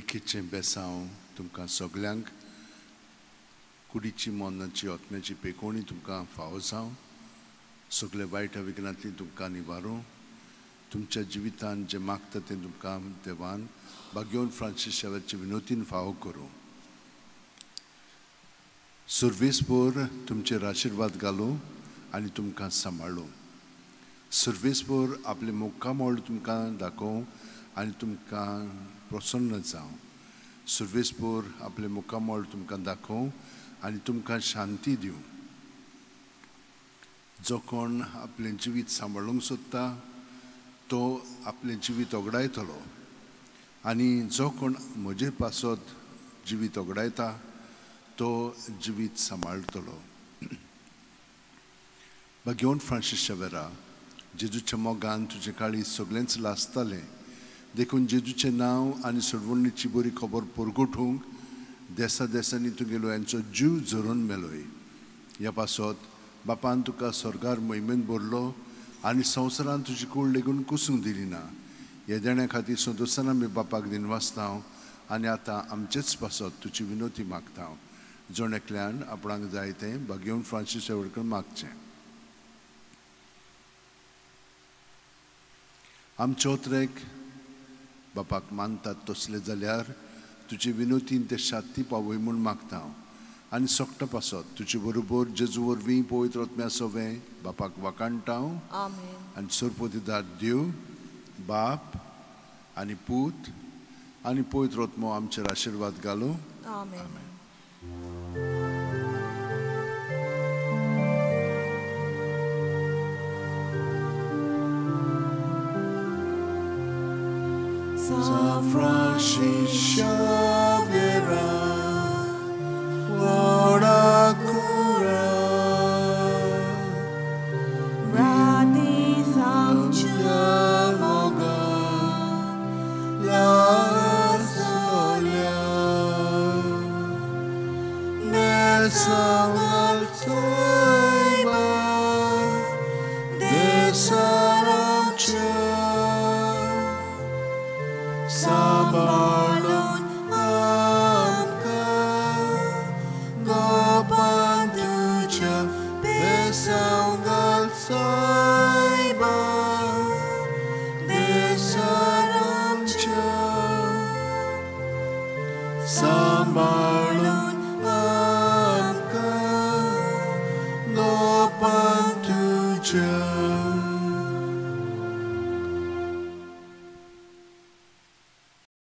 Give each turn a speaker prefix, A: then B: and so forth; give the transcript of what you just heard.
A: व्हडविकेचें बेसांव तुमकां सगल्यांक, कुडीची मनाची आत्म्याची पेकोवणी तुमकां फावो जावं। सगळे वायट विघ्नांतली तुमकां निवारूं। तुमच्या जिवितान जें मागता तें तुमकां देवान भाग्योन फ्रांसीस शावेरचे विनोतीन फावो करूं। सुर्वेसभर तुमचेर आशिर्वाद घालूं आनी तुमकां सांबाळूं। सुर्वेसभर आपलें मुखामळ तुमकां दाखोवं आनी तुमकां प्रसन्न जावं। सुर्वेसभर आपलें मुखामळ तुमकां दाखोवं आनी तुमकां शांती दिवं। जो कोण आपलें जिवीत सांबाळूंक सोदता तो आपलें जिवीत ओगडायतलो आनी जो कोण म्हजे पासत जिवीत ओगडायता तो जिवीत सांबाळटलो। भाग्योन फ्रांसीस शावेरा, जेजूच्या मोगान तुजें काळीज सगळेंच लासतालें, देखून जेजूचें नांव आनी सोडवणीची बरी खबर परगटूंक देसा देसांनी तुगेलो यांचो जीव झरोवन मेलोय। ह्या पासत बापान तुका स्वर्गार मोहिमेन भरलो आनी संवसारान तुजी कूड लेगून कुसूंक दिली ना। ह्या देण्या खातीर संतोशान आमी बापाक दिनवासता आनी आतां आमचेच पासत तुजी विनोती मागता। जण एकल्यान आपणाक जाय तें भाग्योन फ्रांसीस शावेरकडे मागचें। आमचे ओत्रेक बापाक मानतात तसले जाल्यार तुजे विनोतीन ते शांती पावय म्हूण मागता आनी सोकटा पासत तुजे बरोबर जेजू वरवीं पवित्र आत्म्या सवें बापाक वाखाणटा। आनी सरपतीदार देव बाप आनी पूत आनी पवित्र आत्मो आमचेर आशिर्वाद घालूं। आमेन।
B: San Francis Xavier, ora cura,
C: Radi Samcha
B: moga, la solia, Nessa altoiba, de Saramcha. Sambalun amka gopantucha pesangal saiba desaramcha. Sambalun